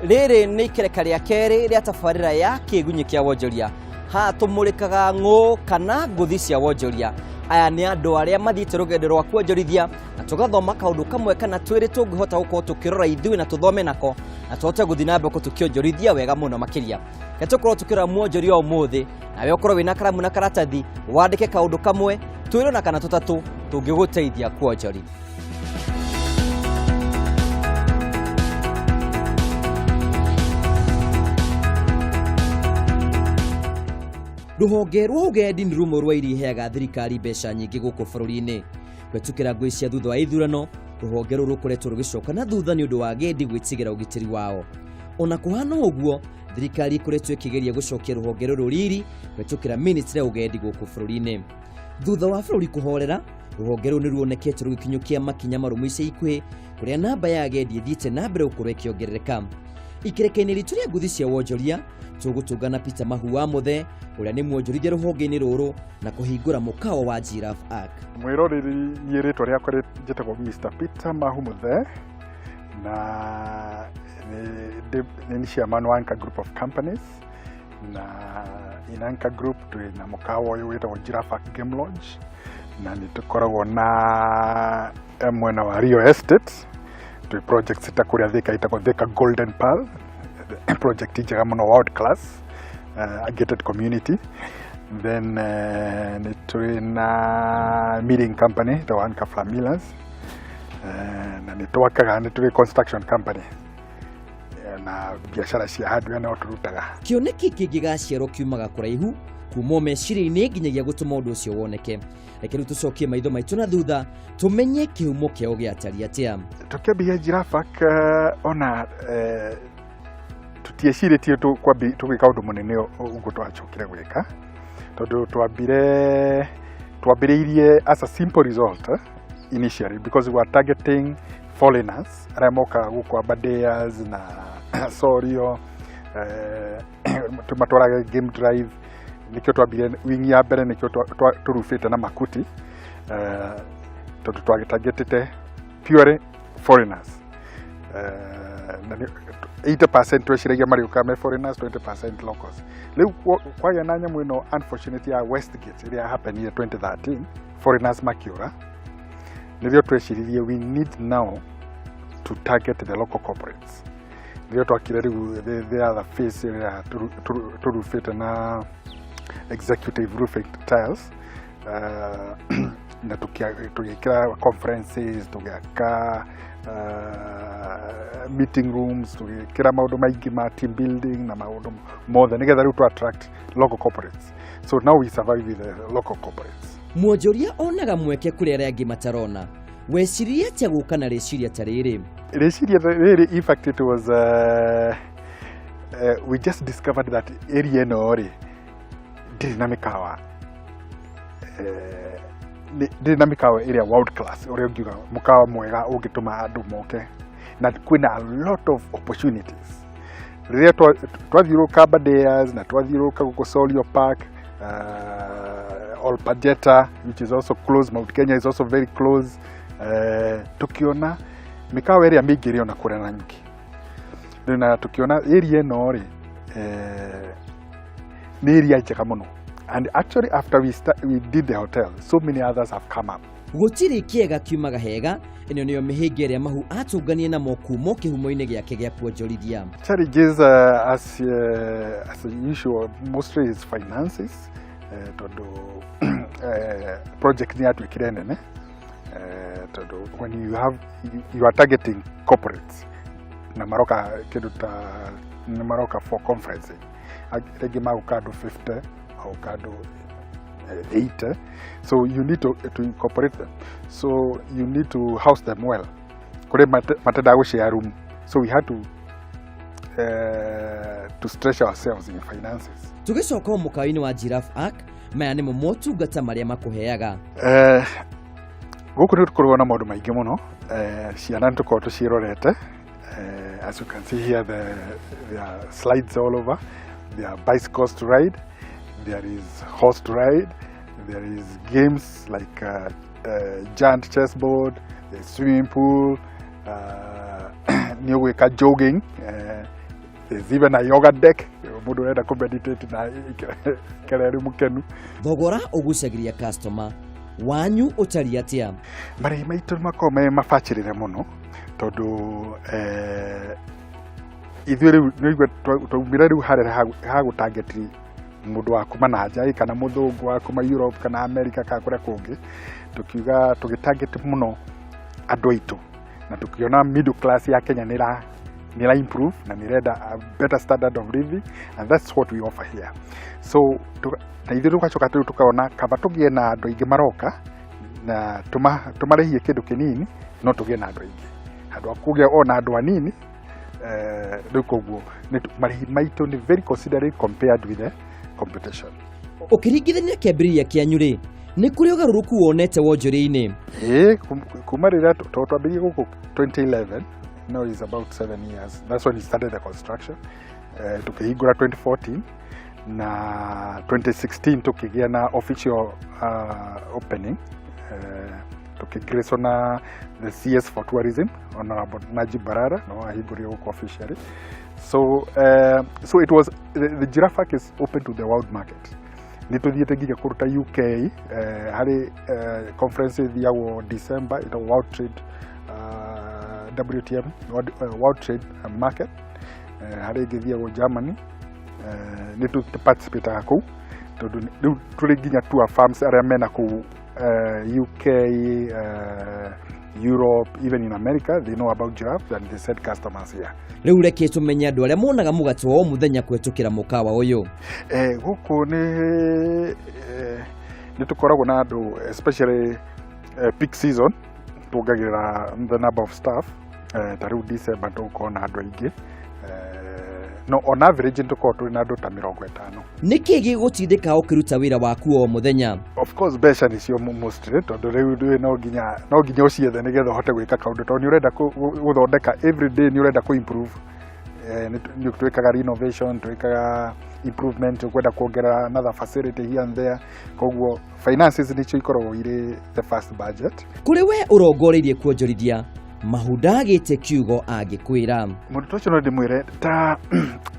Rĩrĩ nĩ ikereka rĩa kerĩ rĩa tabarĩra ya kĩgunyĩ kĩa wonjoria. Haha tũmũrĩkaga ng'ũ kana ngũthi cia wonjoria. Aya nĩ andũ arĩa mathiĩte rũgendo rwa kuonjorithia na tũgathoma kaũndũ kamwe kana twĩrĩ tũngĩhota gũkorwo tũkĩrora ithuĩ na tũthome nako na tũhote gũthiĩ na mbere tũkĩonjorithia wega mũno makĩria. Reke tũkorwo tũkĩrora mwonjoria ũmũthĩ, nawe ũkorwo wĩna karamu na karatathi wandĩke kaũndũ kamwe twĩrĩ ona kana tũtatũ tũngĩgũteithia kuonjori. Rũhonge rwa ũgendi nĩ rũmwe rwa iria iheaga thirikari mbeca nyingĩ gũkũ bũrũri-inĩ. Kũhetũkĩra ngũĩ cia thutha wa ithurano, rũhonge rũrũ rũkoretwo rũgĩcoka na thutha nĩ ũndũ wa agendi gwĩtigĩra ũgitĩri wao. Ona kũhana ũguo, thirikari ĩkoretwo ĩkĩgeria gũcokia rũhonge rũrũ riri kũhetũkĩra ministry ya ũgendi gũkũ bũrũri-inĩ. Thutha wa bũrũri kũhorera, rũhonge rũu nĩ ruonekete rũgĩkinyũkia makinya marũmu ica ikuhĩ, kũrĩa namba ya agendi ĩthiĩte na mbere gũkorwo ĩkĩongerereka. Ikereka-inĩ ritũ rĩa ngũthi cia wonjoria, tũgũtũngana Peter Mahu wa Mũthee, ũrĩa nĩ mwonjorithia rũhonge-inĩ rũrũ na kũhingũra mũkawa wa Giraffe Ark. Mwĩroreri, niĩ rĩtwa rĩakwa njĩtagwo Mr. Peter Mahu Mũthee na nĩ chairman wa Anchor Group of Companies, na in Anchor Group twĩ na mũkawa ũyũ wĩtagwo Giraffe Ark Game Lodge, na nĩ tũkoragwo na mwena wa Rio Estate twĩ projects ta kũrĩa Thika ĩtagwo Thika Golden Pearl, project njega mũno, world class gated community. Then nĩ tũrĩ na milling company ĩtagwo Anchor Flour Millers, na nĩ twakaga, nĩ tũrĩ construction company na biacara cia hardware no tũrutaga. Kĩoneki kĩngĩgaciarwo kiumaga kũraihu, kuma o meciria-inĩ nginyagia gũtũma ũndũ ũcio woneke. Reke rĩu tũcokie maitho maitũ na thutha tũmenye kĩhumo kĩao gĩatariĩ atĩa. Tũkĩambia Giraffe Ark, ona tũtiecirĩtie tũgwĩka ũndũ mũnene ũguo twacokire gwĩka, tondũ twambire twambĩrĩirie as a simple result initially because we were targeting foreigners arĩa mokaga gũkũ Aberdares na Sorio, tũmatwarage game drive. Nĩkĩo twambire wing ya mbere, nĩkĩo tũrubĩte na makuti, tondũ twatargetĩte purely foreigners. Na 80% tweciragia marĩũkaga me foreigners, 20% locals. Rĩu kwagĩa na nyamũ ĩno unfortunate ya Westgate ĩrĩa happenire 2013, foreigners makĩũra. Nĩrĩo tweciririe we need now to target the local corporates. Nĩrĩo twakire rĩu the other face ĩrĩa tũrubĩte na executive roofing tiles, na tũgĩkĩra conferences, tũgĩaka meeting rooms, tũgĩkĩra maũndũ maingĩ ma team building na maũndũ mothe nĩgetha rĩu to attract local corporates. So now we survive with the local corporates. Mwonjoria onaga mweke kũrĩ arĩa angĩ matarona. Wecirie atĩa gũka na rĩciria ta rĩrĩ? Rĩciria rĩrĩ, in fact, it was we just discovered that area ĩno rĩ ndĩrĩ na mĩkawa, ndĩrĩ na mĩkawa ĩrĩa world class, ũrĩa ũngiuga mũkawa mwega ũngĩtũma andũ moke, na kwĩna a lot of opportunities rĩrĩa twathiũrũrũka Aberdares na twathiũrũrũka gũkũ Solio Park, Olpajeta, which is also close, Mount Kenya is also very close, tukiona mĩkawa ĩrĩa mĩingĩ ĩrĩ ona kũrĩa Nanyuki. Rĩu na tukiona area ĩno rĩ, nĩ area njega mũno, and actually after we did the hotel, so many others have come up. Gũtirĩ kĩega kiumaga hega. Ĩno nĩyo mĩhĩnga ĩrĩa Mahu atũnganie namo kuma kĩhumo-inĩ gĩake gĩa kuonjorithia. Challenges, as usual, mostly is finances, tondũ project nĩ yatuĩkire nene, tondũ when you are targeting corporates na maroka kĩndũ ta nĩ maroka for conferencing, rĩngĩ magũka andũ 50, magũka andũ 80, so you need to incorporate them, so you need to house them well. Kũrĩ matendaga gũshare room, so we had to stretch ourselves in finances. Tũgĩcoka o mũkawa-inĩ wa Giraffe Ark, maya nĩmo motungata marĩa makũheaga. Gũkũ nĩ tũkoragwo na maũndũ maingĩ mũno. Ciana nĩ tũkoragwo tũciĩrorete. As you can see here, there are slides all over, there are bicycles to ride, there is horse to ride, there is games like giant chessboard, the swimming pool, nĩ ũgwĩka jogging. There's even a yoga deck, mũndũ ũrenda kũ meditate na ikare arĩ mũkenu. Thogora ũgucagĩria customer wanyu ũtariĩ atĩa? Marĩhi maitũ makoragwo me mabacĩrĩre mũno tondũ ithuĩ rĩu nĩũigua twaumire rĩu harĩa ha gũ target mũndũ wa kuma na nja kana mũthũngũ wa kuma Europe kana America kana kũrĩa kũngĩ, tũkiuga tũgĩ target mũno andũ aitũ na tũkĩona middle class ya Kenya nĩ ĩra improve na nĩ ĩrenda a better standard of living, and that's what we offer here. So na ithuĩ tũgacoka rĩu tũkona kaba tũgĩe na andũ aingĩ maroka na tũmarĩhie kĩndũ kĩnini, no tũgĩe na andũ aingĩ handũ ha kũgĩa o na andũ anini. Rĩu koguo marĩhi maitũ nĩ very considerate compared with the competition. Ũkĩringithania kĩambĩrĩria kĩanyu rĩ, nĩ kũrĩ ũgarũrũku wonete wonjoria-inĩ? Ĩĩ, kuma rĩrĩa twambĩrĩirie gũkũ 2011, now is about 7 years, that's when we started the construction. Tukĩhingũra 2014 na 2016 tukĩgĩa na official opening, tukĩgrace na the CS for tourism, Honorable Najib Balala, no ahingũrire gũkũ officially. So it was the Giraffe is open to the world market. Nĩ tũthiĩte nginya kũndũ ta UK, harĩ conference ĩthiagwo December ĩtagwo World Trade, WTM, World Trade Market, harĩ ĩngĩ ĩthiagwo Germany, nĩ tũ participataga kũu tondũ rĩu tũrĩ nginya tour firms arĩa mena kũu UK, Europe, even in America, they know about Giraffe and they send customers here. Rĩu reke tũmenye andũ arĩa monaga mũgate wa o mũthenya kũhetũkĩra mũkawa ũyũ. Gũkũ nĩ tũkoragwo na andũ, especially peak season tuongagĩrĩra the number of staff. Ta rĩu December tũgũkorwo na andũ aingĩ, no on average nĩ tũkoragwo tũrĩ na andũ ta 50. Nĩ kĩĩ gĩgũtindĩka ũkĩruta wĩra waku o mũthenya? Of course mbeca nĩcio mostly, tondũ rĩu ndũĩ no nginya ũciethe nĩgetha ũhote gwĩka kaũndũ, tondũ nĩ ũrenda gũthondeka every day, nĩ ũrenda kũ improve. Nĩ twĩkaga renovation, twĩkaga improvement, ũkwenda kuongerera another facility here and there, koguo finances nĩcio ikoragwo irĩ the first budget. Kũrĩ we ũrongoreirie kuonjorithia, Mahuda agĩte kiugo angĩkwĩra? Mũndũ ta ũcio no ndĩmwĩre ta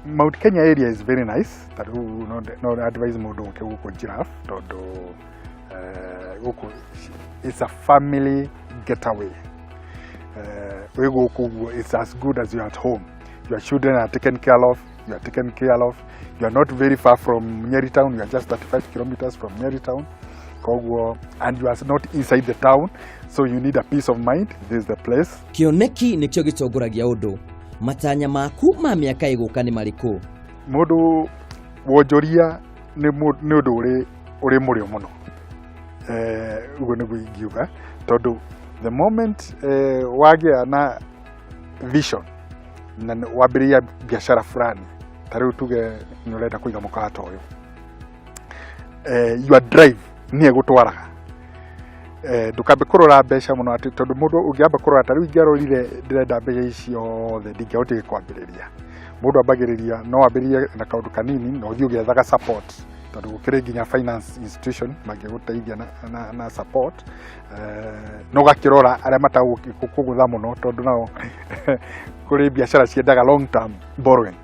Mount Kenya area is very nice. Ta rĩu no advise mũndũ ũke gũkũ Giraffe tondũ gũkũ it's a family getaway. Wĩ gũkũ ũguo it's as good as you are at home. Your children are taken care of, you are taken care of, you are not very far from Nyeri town, you are just 35 kilometers from Nyeri town, koguo, and you are not inside the town, so you need a peace of mind, this is the place. Kĩoneki nĩkĩo gĩtongoragia ũndũ. Matanya maku ma mĩaka ĩgũka nĩ marĩkũ? Mũndũ wonjoria nĩ ũndũ ũrĩ mũrĩo mũno. Ũguo nĩguo ingiuga, tondũ the moment wagĩa na vision na wambĩrĩria biacara fulani, ta rĩu tuge nĩ ũrenda kũiga mũkawa ta ũyũ, your drive nĩ ĩgũtwaraga. Ndũkambe kũrora mbeca mũno, atĩ tondũ mũndũ ũngĩamba kũrora, ta rĩu ingĩarorire ndĩrenda mbeca ici ciothe, ndingĩahotire kwambĩrĩria. Mũndũ ambagĩrĩria, no ambĩrĩrie na kaũndũ kanini na ũthiĩ ũgĩethaga support, tondũ gũkĩrĩ nginya finance institution mangĩgũteithia na support, no ũgakĩrora arĩa matagũkũgũtha mũno, tondũ nao kũrĩ biacara ciendaga long term borrowing,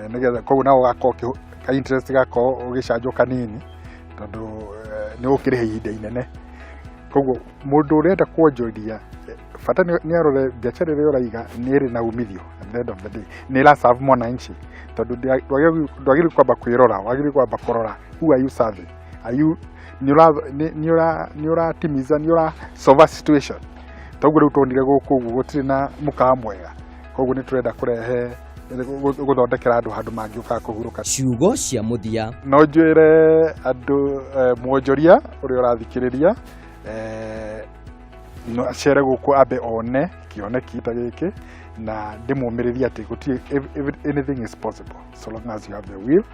nĩgetha koguo nao ũgakorwo ka interest gakorwo ũgĩcanjwo kanini, tondũ nĩ ũgũkĩrĩha ihinda inene. Koguo mũndũ ũrenda kuonjoria, bata nĩ arore biacara ĩrĩa ũraiga nĩ ĩrĩ na umithio. At the end of the day nĩ ĩra serve mwananchi, tondũ ndwagĩrĩirwo kwamba kwĩrora, wagĩrĩirwo kwamba kũrora who are you serving, are you nĩ ũra nĩ ũra nĩ ũratimiza, nĩ ũra solve a situation. Toguo rĩu tuonire gũkũ ũguo gũtirĩ na mũkawa mwega, koguo nĩ tũrenda kũrehe gũthondekera andũ handũ mangĩũka kũhurũka. Ciugo cia mũthia? No njwĩre andũ, mwonjoria ũrĩa ũrathikĩrĩria, no acere gũkũ ambe one kĩoneki ta gĩkĩ, na ndĩmũmĩrĩrie atĩ gũtirĩ, anything is possible. So long as you have the will,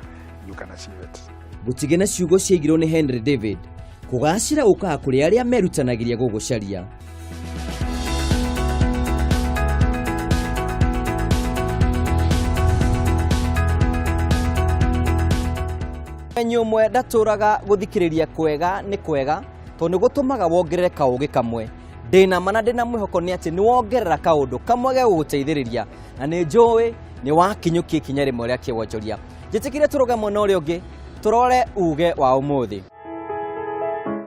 you can achieve it. Gũtige na ciugo ciaigirwo nĩ Henry David, kũgacĩra gũkaga kũrĩ arĩa merutanagĩria gũgũcaria. Mũmenyi ũmwe ndatũraga. Gũthikĩrĩria kwega nĩ kwega tondũ nĩ gũtũmaga wongerere kaũgĩ kamwe. Ndĩna ma na ndĩna mwĩhoko nĩ atĩ nĩ wongerera kaũndũ kamwe ge gũgũteithĩrĩria, na nĩ njũĩ Nĩ wakinyũkia ikinya rĩmwe rĩa kĩwonjoria. Njĩtĩkĩrie tũrũge mwena ũrĩa ũngĩ, tũrore uge wa ũmũthĩ.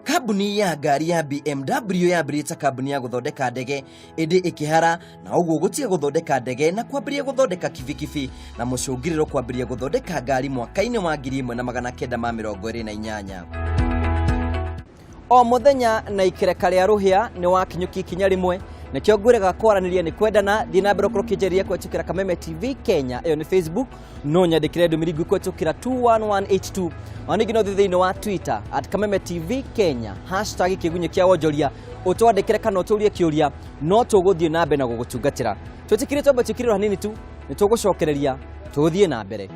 Kambuni ya ngari ya BMW yambĩrĩirie ta kambuni ya gũthondeka ndege, ĩndĩ ĩkĩhara na ũguo gũtiga gũthondeka ndege na kwambĩrĩria gũthondeka kibikibi, na mũcũngĩrĩro kwambĩrĩria gũthondeka ngari mwaka-inĩ wa 1928. O mũthenya na ikereka rĩa rũhĩa nĩ wakinyũkia ikinya rĩmwe, nĩkĩo ngwĩraga kwaranĩria nĩ kwendana. Thiĩ na mbere ũkorwo ũkĩnjarĩria kũhetũkĩra Kameme TV Kenya, ĩyo nĩ Facebook, no nyandĩkĩre ndũmĩrĩri nguhĩ kũhetũkĩra 21182. Ona ningĩ no thiĩ thĩinĩ wa Twitter at Kameme TV Kenya, hashtag kĩgunyĩ kĩa wonjoria, ũtwandĩkĩre kana ũtũrie kĩũria, no tũgũthiĩ na mbere na gũgũtungatĩra. Twĩtĩkĩrie twambe twĩkĩrĩrwo hanini tu, nĩ tũgũcokereria tũthiĩ na mbere.